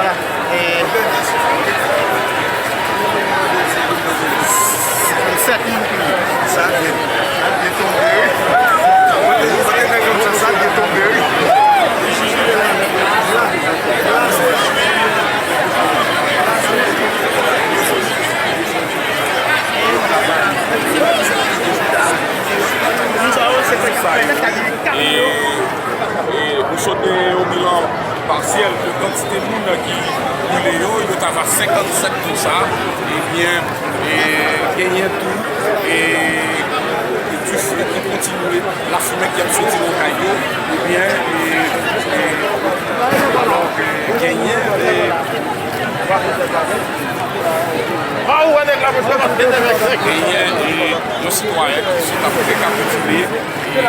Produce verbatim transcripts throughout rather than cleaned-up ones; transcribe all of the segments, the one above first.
Vwala. E, sèt moun ki mouri. Sa, li, li tonbe, wi. Kote nèg sa, sa, li tonbe, wi. E, e, nou sot gen yon bilan pasyèl de kantite moun ki brile yo, yo t ava senkannsèt konsa, ebyen, e, genyen tou, e, dife ki kontinye, lafimen ki ap soti nan kay yo, ebyen, e, e, alò, e, genyen, e, genyen, e, yon sitwayen ki sot ap rekapitile e,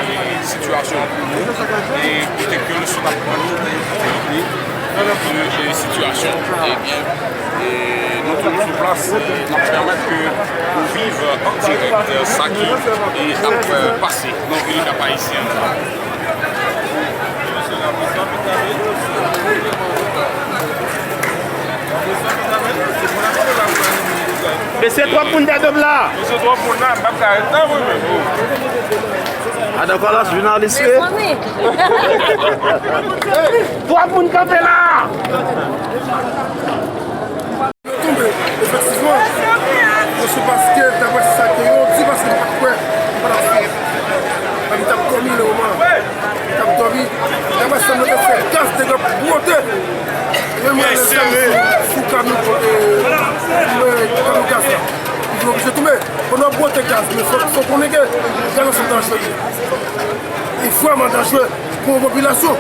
e, sitiyasyon an pou nou, e kote ke l sot ap pran nou pou yon ide de, e, sitiyasyon, ebyen, e, nou toujou sou plas, e, n ap pèmèt ke nou viv an dirèk, e, sa ki, e, ap, e, pase nan vil Kap Ayisyen. Mesye, twòp moun dèyè dòm la. Mesye, twòp moun la, m p ap ka ret nan, mwen menm. Adan kòlòs jounalis ye. Mezanmi. Twòp moun kanpe la. Yo tonbe, efektivman. Yo se paske, daprè sa ke yo di, paske m pa t kwè, m pa t ap fè. Mwen, m t ap dòmi nan moman. M t ap dòmi. Daprè sa mwen te fè, gaz te gen bwote. Mwen, mwen, lè m sou, sou kamyon, e, e, kamyon gaz la. Li oblije tonbe. Pandan w ap bwote gaz, men fò, fò w konnen ke gaz la se danjre li ye. Li vrèman danjre pou yon popilasyon.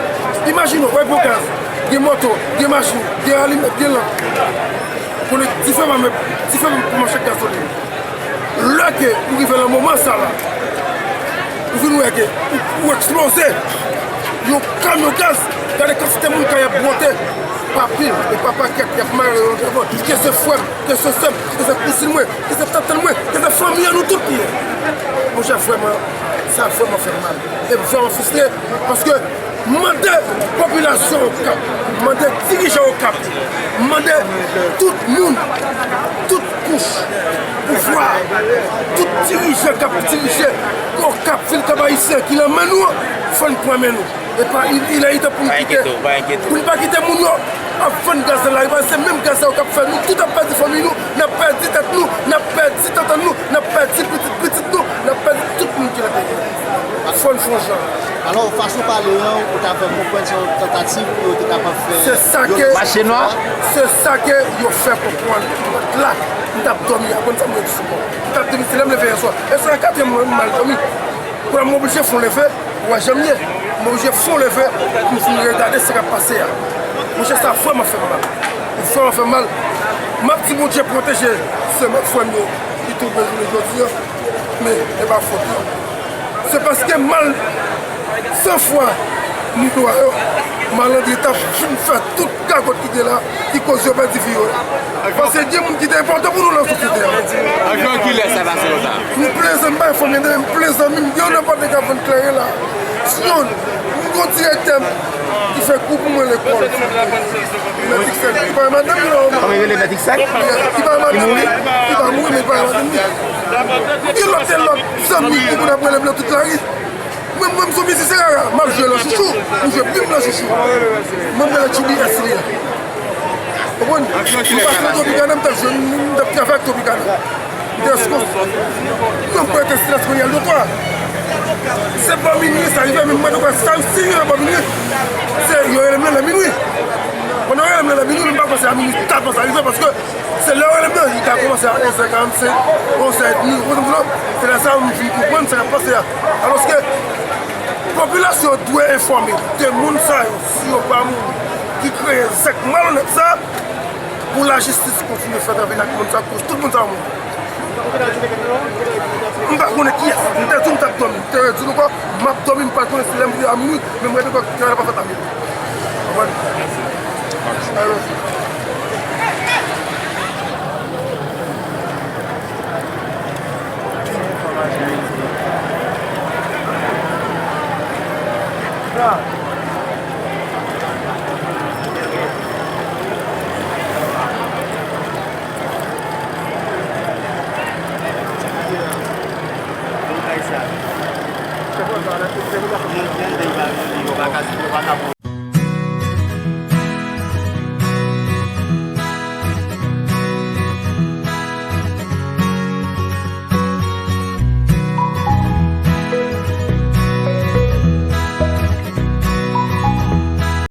Imajine w, w ap bwot gaz, gen moto, gen machin, gen alimèt, gen lanp. Konnen dife pa menm, dife pou manchèt gazolin. Lè ke ou rive nan moman sa la, ou vin wè ke ou, ou eksploze yon kamyon gaz, Gade kantite moun kay ap bwote pa pil e pa pakèt, y ap mare yo devan. Ke se frè m, ke se sè m, ke se kouzin mwen, ke se tantan mwen, ke se fanmi an, nou tout li ye. Monchè, vrèman, sa vrèman fè m mal. E m vrèman fristre, paske m mande popilasyon Okap, m mande dirijan Okap, m mande tout moun, tout kouch pouvwa, tout dirijan k ap dirije Okap, vil Kap Ayisyen ki nan men nou an, fò n pran men nou. E pa, il, il est temps pou n kite, pou n pa kite moun yo ap vann gaz nan lari, paske se menm gaz sa yo k ap fè nou tout ap pèdi fanmi nou, n ap pèdi tèt nou, n ap pèdi tantan nou, n ap pèdi pitit pitit nou, n ap pèdi tout moun ki nan peyi a. Fò n fè yon jan. Alò, fason w pale an, ou ta fè konprann se yon tantativ pou yo te kapab fè. Se sa ke, mache nwa, se sa ke yo fè konprann. M pa t la, m t ap dòmi a, konn sa m di sou mwen. M t ap dòmi, se lè m leve yè swa. E se nan katrè m mwen m al dòmi. Pou la m oblije fè yon leve, ou wè jan m ye. M oblije fè yon leve pou m vin regade sa k ap pase a. Monchè, sa vrèman fè m mal. Li vrèman fè m mal. M ap di Bondye pwoteje sè m ak frè m yo ki tonbe jounen jodi a. Men, e pa fòt yo. Se paske mal san fwa ni lwa yo, malandren t ap fin fè tout gagòt ki gen la, ki koz yo pèdi vi yo. Paske gen moun ki te enpòtan pou nou nan sosyete a. Anvan kilè sa pase konsa? M plezan, m bay fanmi an, m plezan, m gen yon nenpòt nèg ap vann kleren la. Si yon, m gon direktè m ki fè kou pou mwen lekòl. Mèt Iksèl, li pa madanm li non. Kòman rele Mèt Iksèl? Li pa madanm li, li pa mouri, men li pa madanm li. M gen lòt, lòt zanmi ki moun ap rele m nan tout lari. Mwen, mwen, m se yon mizisyen rara, m ap jwe lan chouchou, m jwe bim lan chouchou. Mwen, m rele Tchoubi S li ye. Konprann? M pase nan Tropicana, m t ap jwe, m t ap travay ak Tropicana. M te eskons. Mwen, m prete silans mwen, y al do twa. Se bò minui sa rive, men mwen, mwen, sa, si rive bò minui, se, yo rele m nan lè minui. Pandan yo rele m nan lè minui, men m pa kwè se a minui ta konsa rive, paske se lè yo rele m nan, li ka kòmanse a onz è karannsenk, onz è edmi, ou konprann sa m di la? Se lè sa a m vin konprann sa k ap pase a. Alòske, popilasyon an dwe enfòme de moun sa yo, si yo pa mouri, ki kreye zak malonèt sa, pou lajistis kontinye fè travay l ak moun sa, koz tout moun sa yo mouri. M pa konnen kiyès, m te di w m t ap dòmi, m te redi nou ankò, m ap dòmi, m pa konnen si lè m rive a minui, men m rete ankò, travay la pa fèt a minui. Konprann? Alò.